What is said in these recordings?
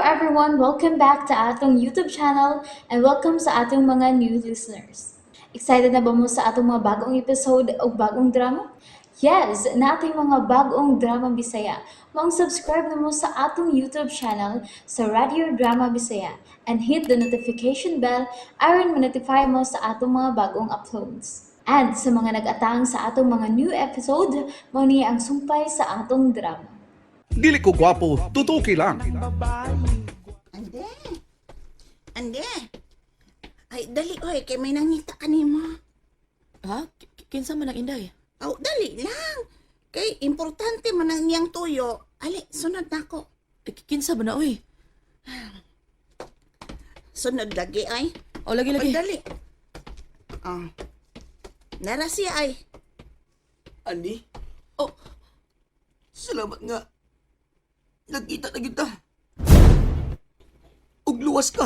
everyone! Welcome back to atong YouTube channel and welcome sa atong mga new listeners. Excited na ba mo sa atong mga bagong episode o bagong drama? Yes, nating mga bagong drama Bisaya. Maong subscribe na mo sa atong YouTube channel sa Radio Drama Bisaya and hit the notification bell aron ma-notify mo sa atong mga bagong uploads. And sa mga nag-atang sa atong mga new episode, mao ni ang sumpay sa atong drama. Dili ko gwapo, tutuki lang. Ande. Ande. Ay, dali oy, kay may nangita kanimo. Ha? Kinsa man ang inday? Aw, dali lang. Kay importante man ang iyang tuyo. Ali, sunod na ako. Eh, kinsa ba na oy? Sunod lagi ay. O lagi lagi. Ay, dali. Oh. Nara siya ay. Ani? Oh, Salamat nga. Nagkita na kita. Ug luwas ka.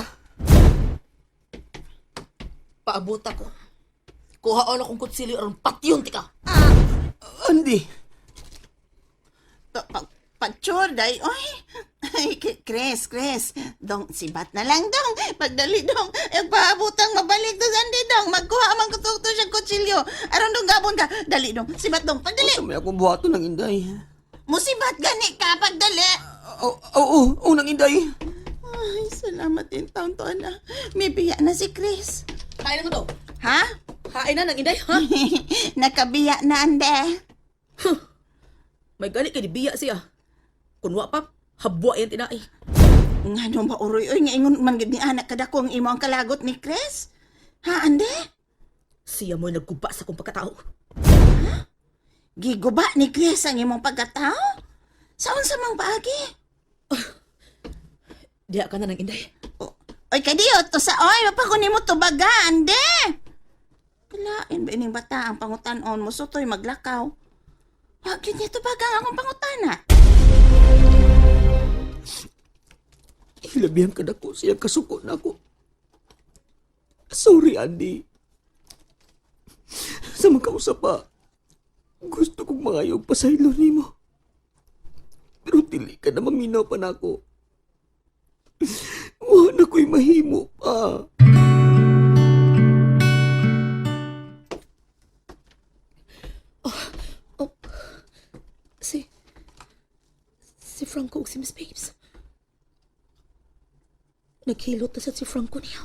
Paabot ako. Kuhaon akong kutsilyo aron patyon ti ka. Andy, Pagtsur, day, oy. Ay, Chris, Chris. Dong, sibat na lang, dong. Pagdali, dong. Eh, paabutang mabalik dong, andi, dong. Magkuha man ko to siya kutsilyo. Aron dong, gabon ka. Dali, dong. Sibat, dong. Pagdali. Sa may akong buhaton ng inday. Musibat gani ka, pagdali. Oo, oo, oo, ng inday. Ay, salamat din taon to, ana. May biya na si Chris. Hain na mo to. Ha? Hain na ng inday, ha? Nakabiya na, ande. May gani kay biya siya. Kunwa pa, habwa yan tinai. Nga no ba, uroy, oy, nga ingon man gid ni anak kadako ang imo ang kalagot ni Chris? Ha, ande? Siya mo'y nagguba sa akong pagkatao. Giguba ni Chris ang imong pagkatao? Sa unsa mang paagi? Diha ka na ng inday. O, oy, kadiyo, to sa oy, mapako nimo tubaga, ande. Kalain ba ining bata ang pangutanon mo sutoy maglakaw? Wa gyud niya tubaga ang akong pangutana. Hilabihan ka na ko siyang kasuko na ako. Sorry, Andy. Sa mga pa, gusto kong mangayog pasaylo nimo. Pero dili ka na maminaw pa nako. Wa na ko'y mahimo pa. Oh, si Franco ug si Miss Babes. Naghilot na sad si Franco niya.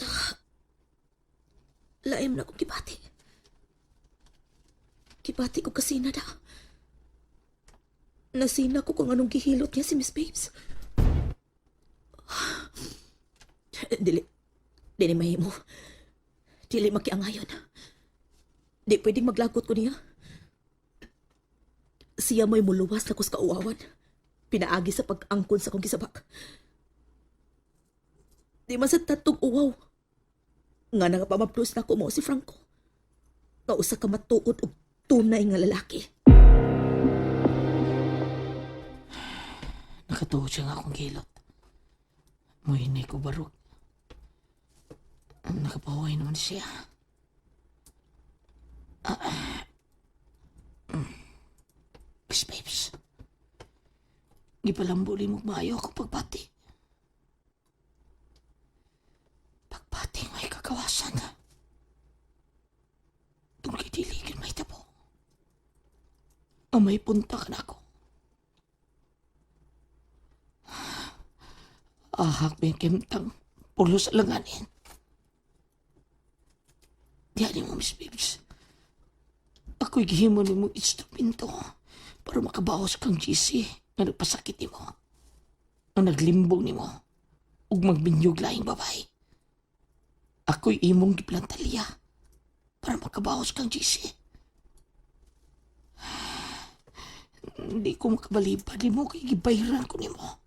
Ah, laim na akong gibati. Gibati ko kasi na da. Nasina ko kung anong gihilot niya si Miss Babes. Ah, dili. Dili mahimo. Dili makiangayon. Di pwedeng maglagot ko niya. Siya mo'y muluwas na kus kauawan. Pinaagi sa pag-angkon sa kong gisabak. Di man sa tatong uwaw. Nga nga pamaplos na ko mo si Franco. Nga usa ka matuod og tunay nga lalaki. Nakatuo siya nga akong gilot. Muhinay ko barog. Nakapahuway naman siya. Ah, ah. Miss Babes. Gipalambo ni mo maayo akong pagbati. Pagbati may kagawasan. Tungkol dili may tabo. Amay punta ka na ako. Ahak may kemtang pulos alanganin. Diyan mo, Miss Babes. Ako'y gihimo ni mong instrumento para makabawas kang GC nga nagpasakit ni mo. Ang naglimbong ni mo ug magbinyog laing babay. Ako'y imong giplantalya para makabawas kang GC. Hindi ko makabalibad ni mo kay gibayran ko nimo.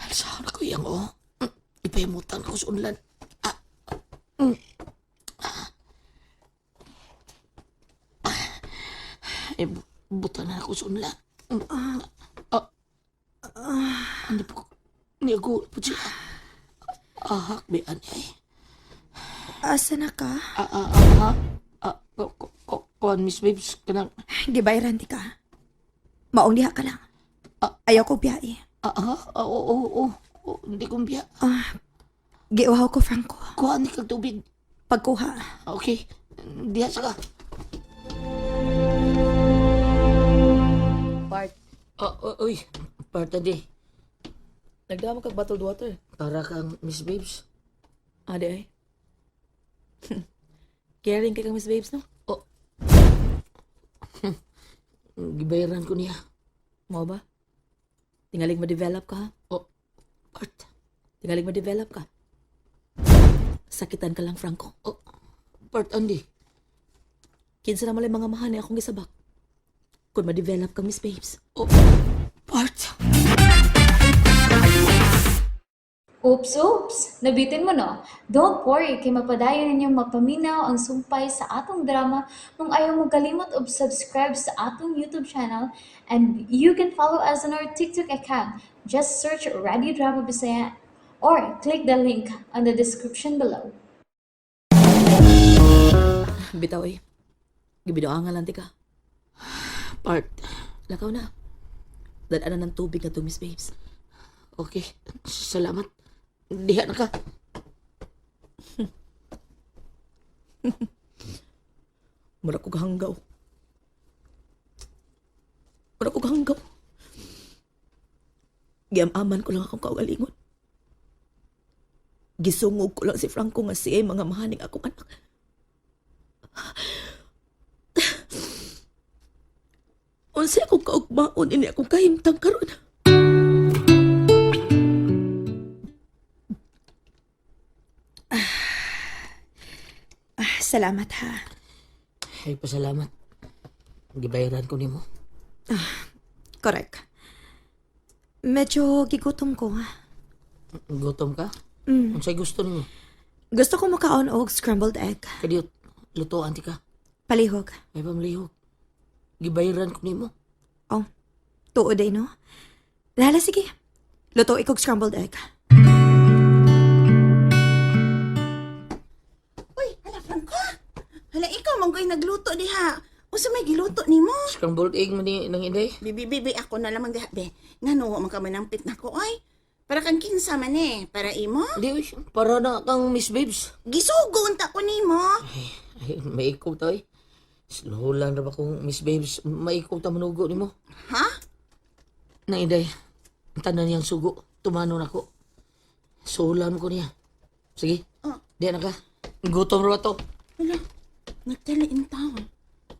Alsahon ko iyang oh. Ipahimutan ko sa unlan. Ah. Ah. Ah. Eh, butan na ako sa unlan. Ah. Ah. Ano po? Niago po siya. Ahak, may ani ay. Asa na ka? Ah, ah, ah, ah. Ah, ko, ko, ko, Kuan, Miss Babes, kanang Gibayran di ka. Maong diha ka lang. Ah. Ayaw ko biyae. Ah, oo, oo, oo. Oo, hindi kong biya. Giuhaw ko, Franco. Kuha ni kag tubig. Pagkuha. Okay. Diha sa ka. Part, Ah, uy, part di. nagdama kag bottled water. Para kang Miss Babes. Ade ay. Caring kay kang Miss Babes, no? Oh. Gibayaran ko niya. Mo ba? Tingalig ma-develop ka, ha? Oh, part. Tingalig ma-develop ka. Sakitan ka lang, Franco. Oh, part Andy. Kinsa na malay mga mahal ni akong gisabak. Kung ma-develop ka, Miss Babes. Oh, part. Oops, oops! Nabitin mo no? Don't worry, kay mapadayon ninyong mapaminaw ang sumpay sa atong drama kung ayaw mo kalimot og subscribe sa atong YouTube channel, and you can follow us on our TikTok account. Just search Radio Drama Bisaya or click the link on the description below. Bitaw eh. Gibidoangan lang ti ka. Part. Lakaw na. Dadaanan ng tubig na to, Miss Babes. Okay. Salamat. Diha na ka. Mura ko gahanggaw. Mura ko gahanggaw. Giamaman ko lang akong kaugalingon. Gisungog ko lang si Franco nga siya mga mahaning akong anak. Unsay akong kaugmaon ini akong kahimtang karon. Ah, salamat ha. Ay, pasalamat. Gibayaran ko nimo. Correct. Medyo gigutom ko. Ha? Gutom ka? Mm. Unsay gusto nimo? Gusto ko makaon og scrambled egg. Kadiyot, lutoan ti ka. Palihog. Ay pamlihok. Gibayaran ko nimo. Oh, tuod ay no? Lala, sige. Luto ikog scrambled egg. Uy, hala Franco. Hala ikaw man ko'y nagluto diha. Unsa may giluto nimo? Scrambled egg man ni nang inday. Bibi, bibi, ako na lamang diha, be. Ngano wa man ka manampit nako ay. Para kang kinsa man eh, para imo. Di, uy, para na kang Miss Babes. Gisugo unta ko nimo. Ay, maikaw ta eh. Slow lang na ba kung Miss Babes, maikaw ta manugo nimo. Ha? Nang inday, ang tanan niyang sugo, tumano na ko. Sulan mo ko niya. Sige, Oh. di na ka. Gutom ra to. Hala, nagtala in town.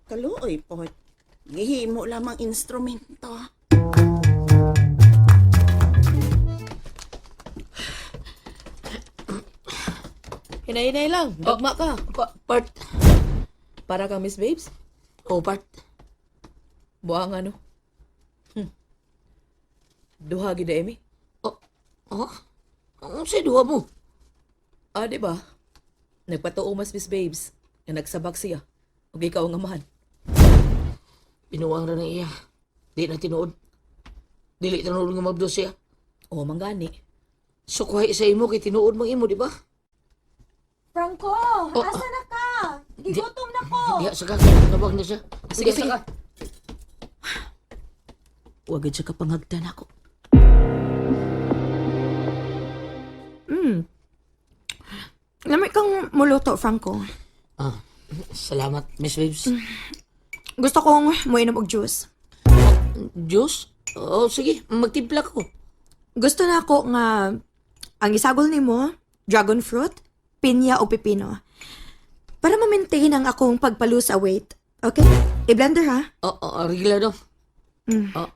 Kaluoy po. Gihimo lamang instrumento. Hinay-hinay lang. Dagma ka. Part. Para kang Miss Babes. Oh, part. Buang ano. Duha gid Amy. Oh, oh? Ang sa duha mo? Ah, di ba? Nagpatuo mas Miss Babes nga nagsabak siya. Ug ikaw ang amahan. Binuang ra na iya. Di na tinuod. Dili tinuod nga mabdo siya. O manggani. So kuhay sa imo kay tinuod mang imo, di ba? Franco, asa na ka? Gigutom na ko. Diha sa ka, nabang na siya. Sige, Diha sa sige. ka. Wag gid siya kapanghagdan ako. Lamig kang muluto, Franco. Ah, salamat, Miss Babes. Gusto kong muinom og juice. Juice? Oh, sige, magtimpla ko. Gusto na ako nga ang isagol nimo, dragon fruit, pinya o pipino. Para ma-maintain ang akong pagpalu sa weight. Okay? I-blender ha? Oh, oh, regla do. Oh.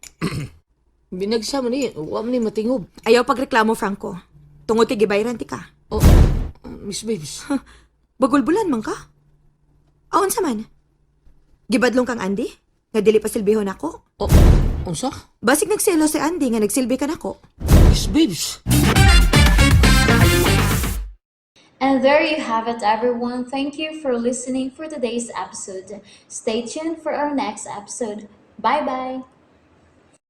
Binagsa mo ni, wa man ni matingob. Ayaw pagreklamo, Franco. Tungod kay gibayran ti ka. Oh, Miss Babes. Bagulbulan man ka. Aon sa man? Gibadlong kang Andy? Nga dili pa silbihon ako? Oh, unsa? Basig nagselo si Andy nga nagsilbi ka nako. Miss Babes. And there you have it, everyone. Thank you for listening for today's episode. Stay tuned for our next episode. Bye bye.